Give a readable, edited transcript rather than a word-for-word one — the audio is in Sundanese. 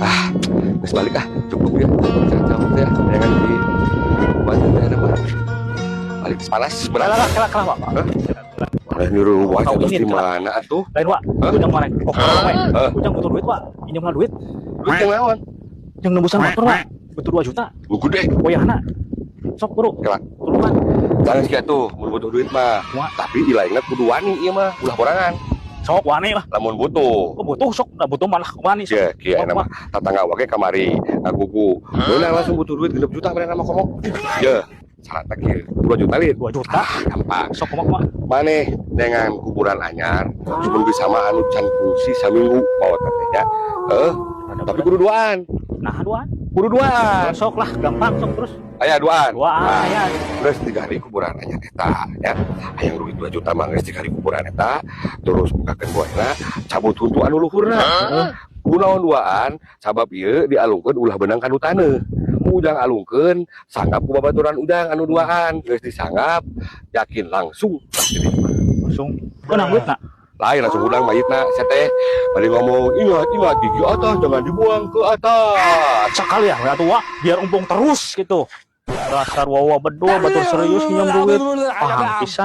Ah, geus balik ah, cukup ya. Jauh ya, jangan di banyak ya mah. Balik panas berat. Kalah, kalah, kalah, Wak. Hah? Mana nyuruh wae Kau terus ini, di mana atuh? Lain, Wak. Hah? Ujang mana? Oh, tolong, we. Hah? Ujang butuh duit, Wak. Pinjamlah duit. Duit yang naon? Yang nembusan motor, Wak. Butuh 2 juta. Lu gede. Wayahna. Sok, bro. Kelak. Tulungan. Jangan sih atuh, mun butuh duit mah. Wah. Tapi ilaingna kudu wani ieu mah, ulah borangan. Sok wani lah. Lamun butuh. Oh, butuh sok, da butuh malah wani sok. Ya, kieu nama tatangga wake kamari ngagugu. Beunang langsung butuh duit 6 juta mana nama komo. Ya, syaratna kieu. 2 juta lin. 2 juta. Ah, gampang. Sok kumaha kumaha? Maneh dengan kuburan anyar, cuman bisa mah anu can fungsi saminggu bawa teh nya. Eh, tapi kudu duaan. Nah, duaan. Kudu duaan. Sok lah, gampang sok terus. Aya duaan. Duaan Nah, ya. terus 3 hari kuburan anyar eta ya. Hayang duit 2 juta mah geus 3 hari kuburan eta, terus bukakeun buahna, cabut huntu anu luhurna. Kunaon duaan? Sabab ieu dialungkeun ulah beunang kanu taneuh. Ujang alungkeun, sanggap ku babaturan ujang anu duaan, geus disanggap, yakin langsung lah jadi. Langsung. Beunang duit nak. Lain langsung hudang mayitna saya teh bari ngomong, "Ingat, ingat, gigi atas jangan dibuang ke atas." Sekali ya, atuh, Wak, biar umpung terus gitu. Dasar wawa bedua batur serius nginjem duit. Paham pisan.